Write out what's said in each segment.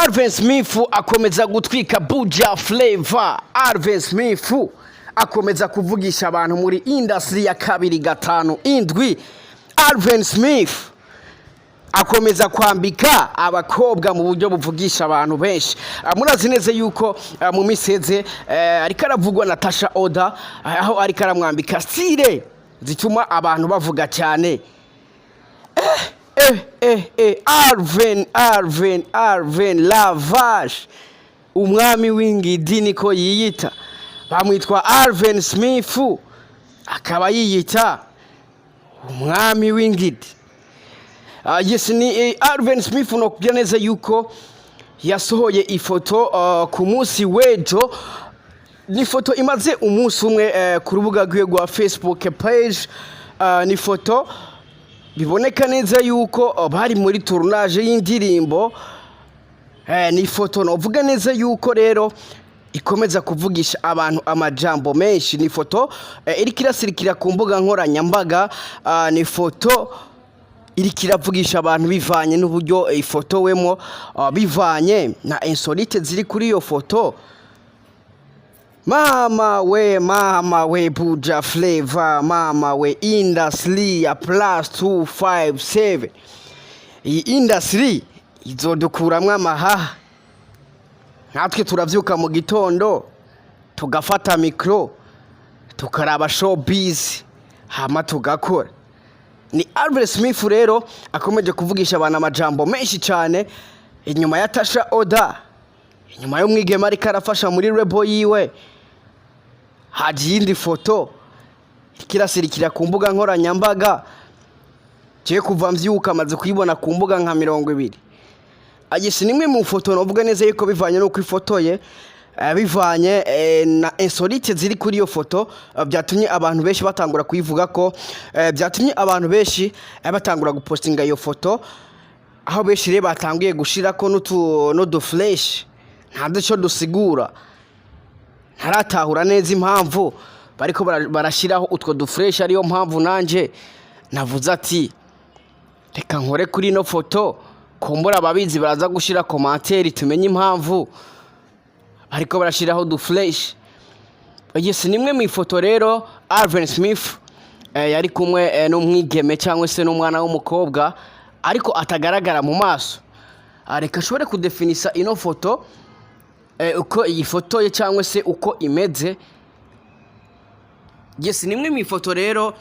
Alvin Smith akomeza gutwika Buja Flavor. Alvin Smith akomeza kuvugisha abantu muri industry ya 257. Alvin Smith akomeza kwambika abakobwa mu buryo buvugisha abantu benshi. Murazi neza yuko mu minsi iheze ariko aravugwa na Tasha Oda, aho ariko aramwambika style zituma abantu bavuga cyane. Alvin, Alvin, Alvin Lavage, umwami w'ingidi niko yiyita. Bamwitwa Alvin Smith, akaba yiyita umwami w'ingidi. Yes, ni Alvin Smith. Nokubwira neza yuko yasohoye ifoto ku munsi w'ejo. Ni ifoto imaze umunsi umwe ku rubuga rwiwe rwa Facebook page. Ni ifoto biboneka neza yuko bari muri tournage y'indirimbo. Ni ifoto novuga neza yuko rero ikomeza kuvugisha abantu amajambo menshi. Ni ifoto iriko irasirikira ku mbuga nkoranyambaga. Ni ifoto iriko iravugisha abantu bivanye n'uburyo ifotowemo, bivanye na insolite ziri kuri iyo foto. Mama we, mama we, Buja Flavor, mama we, industry ya +257, iyi industry izodukuramwo amahaha. Natwe turavyuka mu gitondo, tugafata micro, tukaraba showbiz, hama tugakora. Ni Alvin Smith rero akomeje kuvugisha abantu amajambo menshi cyane inyuma ya Tasha Oda, inyuma y'umwigeme ariko arafasha muri label yiwe. Haje iyindi foto ikirasirikira ku mbuga nkoranyambaga. Je kuva mvyuka amaze kuyibona ku mbuga nka 20. Agisi nimwe mu foto novuga neza yuko bivanye n'uko ifotoye, bivanye na insolite ziri kuri iyo foto, byatumye abantu benshi batangura kuyivuga ko, byatumye abantu benshi batangura gupostinga iyo foto, aho benshi rero batanguye gushirako n'udu flèche nta cyo dusigura. Ntaratahura neza impamvu bariko barashiraho utwo du flèche, ariyo mpamvu nanje navuze ati reka nkore kuri ino foto, kumbura ababizi baraza gushira commentaire tumenye impamvu bariko barashiraho du flèche. Yes, nimwe mu ifoto rero Alvin Smith yari kumwe n'umwigeme cyangwa se n'umwana w'umukobwa, ariko atagaragara mu maso. Reka ashobore kudefinisa ino foto, uko iyi foto ye cyangwa se uko imeze. Yes, nimwe mu ifoto rero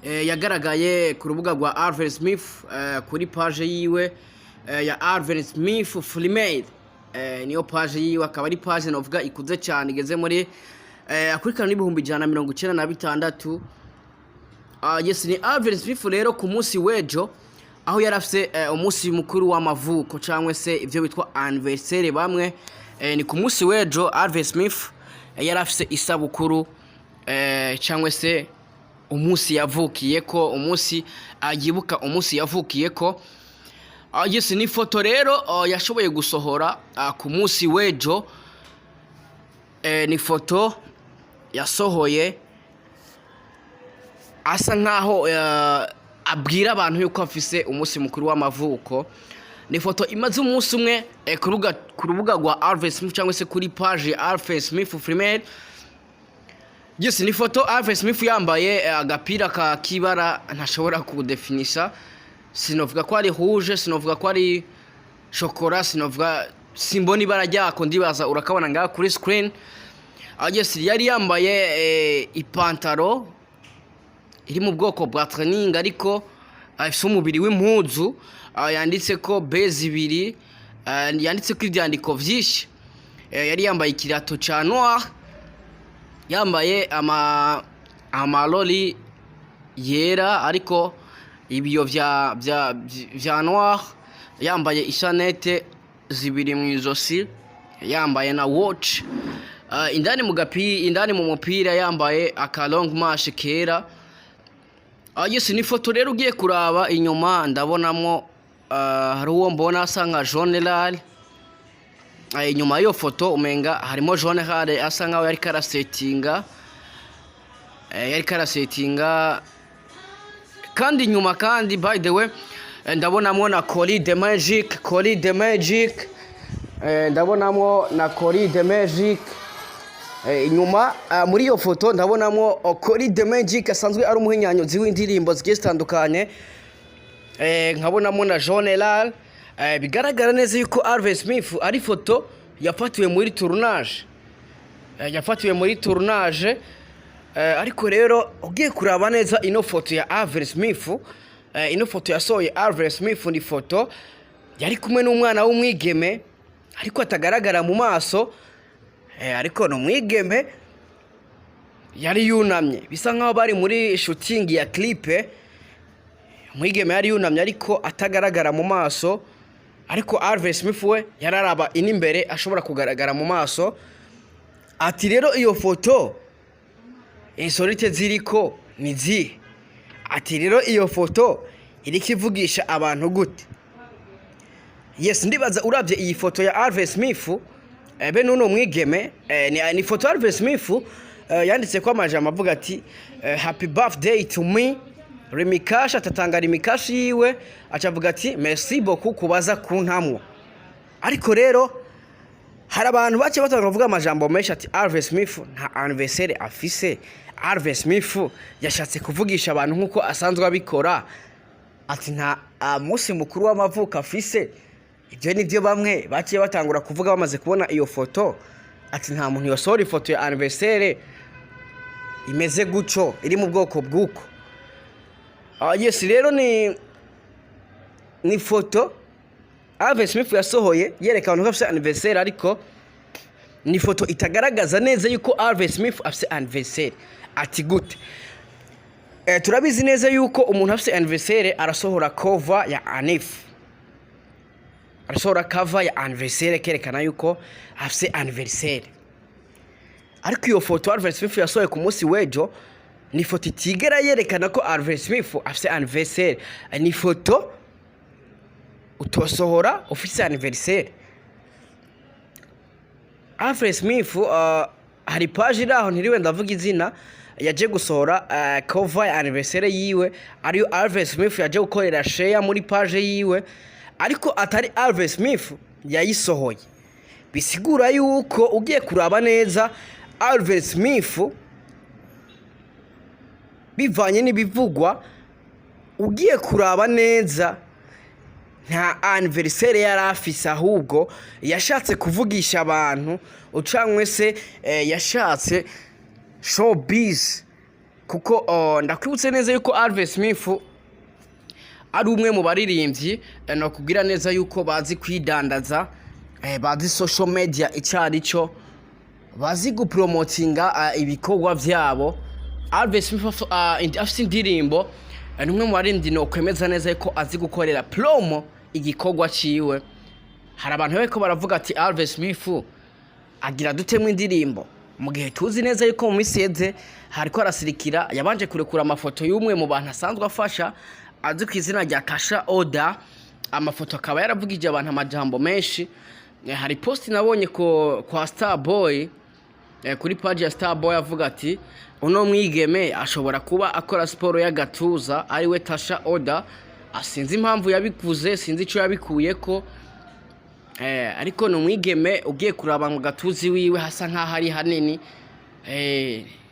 yagaragaye ku rubuga rwa Alvin Smith, kuri page yiwe ya Alvin Smith Freemade. Niyo page yiwe, akaba ari page novuga ikuze cyane, igeze muri akurikirana n'196,000. Yes, ni Alvin Smith rero ku munsi w'ejo, aho yari afise umunsi mukuru w'amavuko cyangwa se ibyo bitwa anniversaire bamwe. Ni ku munsi w'ejo Alvin Smith yari afise isabukuru, cyangwa se umunsi yavukiye ko, umunsi yibuka umunsi yavukiye ko. Yes, ni ifoto rero yashoboye gusohora ku munsi w'ejo. Ni ifoto yasohoye asa nkaho abwira abantu yuko afise umunsi mukuru w'amavuko. Ni ifoto imaze umunsi umwe ku rubuga rwa Alvin Smith cyangwa se kuri page ya Alvin Smith Freeman. Yes, ni ifoto Alvin Smith yambaye agapira ka kibara ntashobora kudefinisa. Sinovuga ko ari rouge, sinovuga ko ari chocolat, sinovuga, simbona ibara ryako. Ndibaza urakabona ngaha kuri screen. Yes, yari yambaye ipantaro iri mu bwoko bwa training, ariko ifise umubiri w'impuzu, yanditse ko B2, yanditse ko ivyandiko vyinshi. Yari yambaye ikirato ca noir, yambaye amarori yera ariko ibiyo vya noir, yambaye ishanete zibiri mu izosi, yambaye na watch. Indani mu gapi, indani mu mupira yambaye aka longue manche kera. Yes, ni ifoto rero ugiye kuraba inyuma ndabonamo hari uwo mbona asa nka General. Inyuma y'iyo foto umenga harimo General asa nkaho yariko arasetinga, yariko arasetinga. Kandi inyuma kandi, by the way, Ndabonamwo na Coli the Magic, Coli the Magic. Ndabonamwo na Coli the Magic. Inyuma muri iyo foto ndabonamwo Coli the Magic asanzwe ari umuhinyanyuzi w'indirimbo zigiye zitandukanye. Nkabonamo na Jean Elal. Bigaragara neza yuko Alvin Smith ari foto yafatiwe muri tournage. Yafatiwe muri tournage. Ariko rero ugiye kuraba neza ino foto ya Alvin Smith, ino foto yasohoye Alvin Smith ni foto yari kumwe n'umwana w'umwigeme ariko atagaragara mu maso. Ariko ni umwigeme yari yunamye, bisa nkaho bari muri shooting ya clip. Umwigeme yari yunamye ariko atagaragara mu maso, ariko Alvin Smith we yararaba ino imbere, ashobora kugaragara mu maso. Ati rero iyo foto insolite ziriko ni zihe? Ati rero iyo foto iriko ivugisha abantu gute? Yes, ndibaza urabye iyi foto ya Alvin Smith be nuno mwigeme, ni foto ya Alvin Smith yanditse ko amajambo avuga ati "Happy birthday to me Rimikash", atatanga Rimikash yiwe, acavuga ati "Merci beaucoup kubaza kuntamwo". Ariko rero hari abantu bake batanga kuvuga amajambo menshi ati Alvin Smith nta anniversaire afise, Alvin Smith yashatse kuvugisha abantu nk'uko asanzwe abikora, ati nta munsi mukuru w'amavuko afise. Ibyo ni byo bamwe baciye batangura kuvuga bamaze kubona iyo foto, ati nta muntu yosohora ifoto ya anniversaire imeze gutyo, iri mu bwoko bw'uko. Yes, rero ni foto Alvin Smith yasohoye yereka abantu ko afise anniversaire, ariko ni foto itagaragaza neza yuko Alvin Smith afise anniversaire. Ati gute? Turabizi neza yuko umuntu afise anniversaire arasohora cover ya anniv, arasohora cover ya anniversaire kerekana yuko afise anniversaire. Ariko iyo foto Alvin Smith yasohoye ku munsi w'ejo ni foto itigera yerekana ko Alvin Smith afise anniversaire. Ni foto utosohora ufise anniversaire. Alvin Smith, hari page iri aho ntiriwe ndavuga izina, yaje gusohora cover ya anniversaire yiwe, ariyo Alvin Smith yaje gukorera share muri page yiwe, ariko atari Alvin Smith yayisohoye. Bisigura yuko ugiye kuraba neza Alvin Smith, bivanye n'ibivugwa, ugiye kuraba neza nta anniversaire yari afise, ahubwo yashatse kuvugisha abantu ucanywe se yashatse showbiz. Kuko ndakwibutse neza yuko Alvin Smith ari umwe mu baririmbyi nakubwira neza yuko bazi kwidandaza, bazi social media icyo ari cyo, bazi gupromotinga ibikorwa vyabo. Alvin Smith afise indirimbo, ni umwe mu baririmbyi nokwemeza neza yuko azi gukorera promo igikorwa ciwe. Hari abantu bariko baravuga ati Alvin Smith agira dutemwe indirimbo, mu gihe tuzi neza yuko mu minsi iheze hariko arasirikira, yabanje kurekura amafoto y'umwe mu bantu asanzwe afasha azwi ku izina rya Kasha Oda, amafoto akaba yaravugije abantu amajambo menshi. Hari post nabonye ko kwa Starboy, kuri page ya Starboy, avuga ati uno mwigeme ashobora kuba akora siporo y'agatuza, ariwe Tasha Oda. Sinzi impamvu yabikuze, sinzi ico yabikuyeko. Ariko ni umwigeme ugiye kuraba mu gatuzi wiwe hasa nk'aho ari hanini.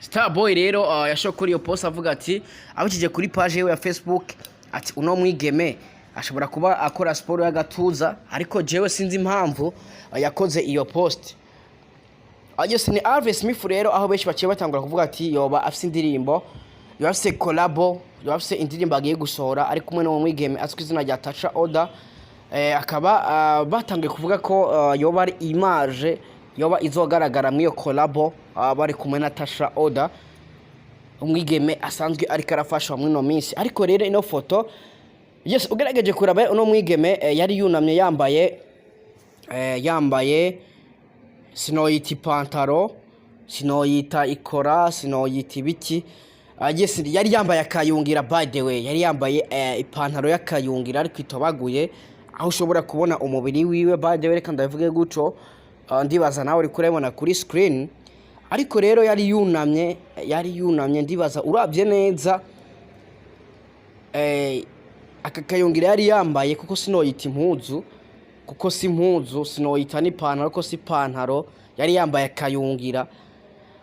Starboy rero yashoye kuri iyo post avuga ati, abikije kuri page yiwe ya Facebook, ati uno mwigeme ashobora kuba akora siporo y'agatuza, ariko jewe sinzi impamvu yakoze iyo post. Yes, ni Alvin Smith rero, aho benshi baciye batangura kuvuga ati yoba afise indirimbo, yoba afise collabo, yoba afise indirimbo agiye gusohora ari kumwe n'uwo mwigeme azwi izina rya Tasha Oda. Akaba batangiye kuvuga ko yoba ari image yoba izogaragara muri iyo collabo bari kumwe na Tasha Oda, umwigeme asanzwe ariko arafasha muri ino minsi. Ariko rero ino foto, yes, ugerageje kuraba uno mwigeme yari yunamye, yambaye sinoyita ipantaro, sinoyita ikora, sinoyita ibiki. Yes, yari yambaye akayungira. By the way, yari yambaye ipantaro y'akayungira ariko itobaguye, aho ushobora kubona umubiri wiwe. By the way, reka ndabivuge guco. Ndibaza nawe uri kurabibona kuri screen. Ariko rero yari yunamye, yari yunamye. Ndibaza urabye neza. Aka kayungira yari yambaye, kuko sinoyita impuzu kuko si impuzu, sinoyita n'ipantaro kuko si ipantaro, yari yambaye akayungira.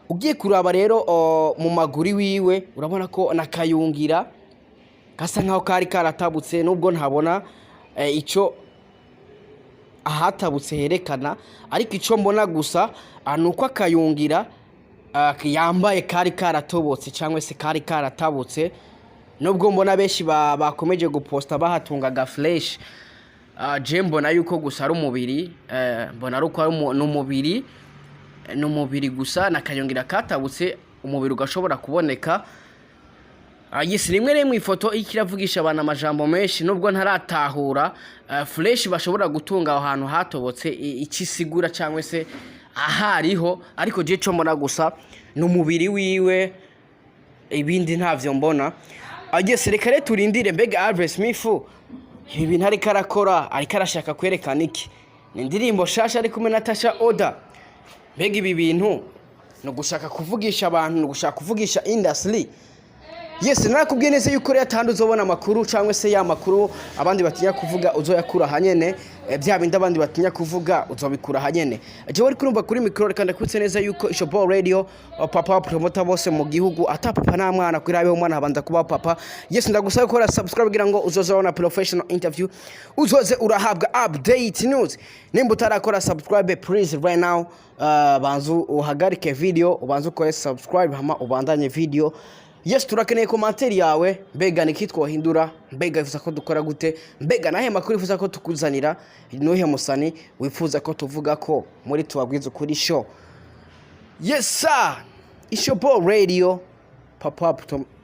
Ugiye kuraba rero mu maguru wiwe, urabona ko na kayungira gasa nkaho kari karatabutse, nubwo ntabona ico ahatabutse herekana. Ariko ico mbona gusa ni uko akayungira yambaye kari karatobotse cyangwa se kari karatabutse, nubwo mbona benshi bakomeje guposta bahatunga aga flèche. Je mbona yuko gusa ari umubiri, mbona ari uko ari n'umubiri, ni umubiri gusa nakayungira katabutse, umubiri ugashobora kuboneka. Yes, rimwe rimwe ifoto iriko iravugisha abantu amajambo menshi, nubwo ntaratahura flèche bashobora gutunga aho hantu hatobotse ikisigura cyangwa se ahariho. Ariko je co mbona gusa ni umubiri wiwe, ibindi ntavyo mbona. Yes, reka rero turindire. Mbega Alvin Smith ibi bintu ariko arakora, ariko arashaka kwerekana iki? Ni indirimbo shasha ari kumwe na Tasha Oda. Mbega ibi bintu ni ugushaka kuvugisha abantu, ni ugushaka kuvugisha industry? Yes, narakubwiye neza yuko rero atandi uzobona amakuru cyangwa se ya makuru abandi batinya kuvuga uzoyakura ahanyene. Bya bindi abandi batinya kuvuga uzobikura ahanyene. Jewe uri kurumva kuri mikoro, reka ndakubitse neza yuko Ishobo Radio, papa promoter bose mu gihugu, ata papa nta mwana, kuri abeho umwana habanza kuba papa. Yes, ndagusaba gukora subscribe kugira ngo uzoze ubona professional interview, uzoze urahabwa update news. Nimba utarakora subscribe, please, right now, banzu uhagarike video, ubanze ukore subscribe, hama ubandanye video. Yes, turakeneye commentaire yawe. Mbega niki twohindura? Mbega wifuza ko dukora gute? Mbega nahe makuru wifuza ko tukuzanira? Nuhe musani wifuza ko tuvuga ko muri Tubabwiza Ukuri Show? Yes sir, Ishobo Radio, papa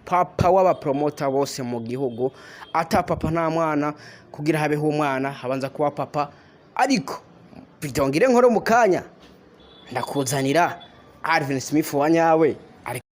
papa w'abapromota bose mu gihugu. Ata papa nta mwana, kugira habeho umwana habanza kuba papa. Ariko video ngire nkoro mu kanya, ndakuzanira Alvin Smith wa nyawe.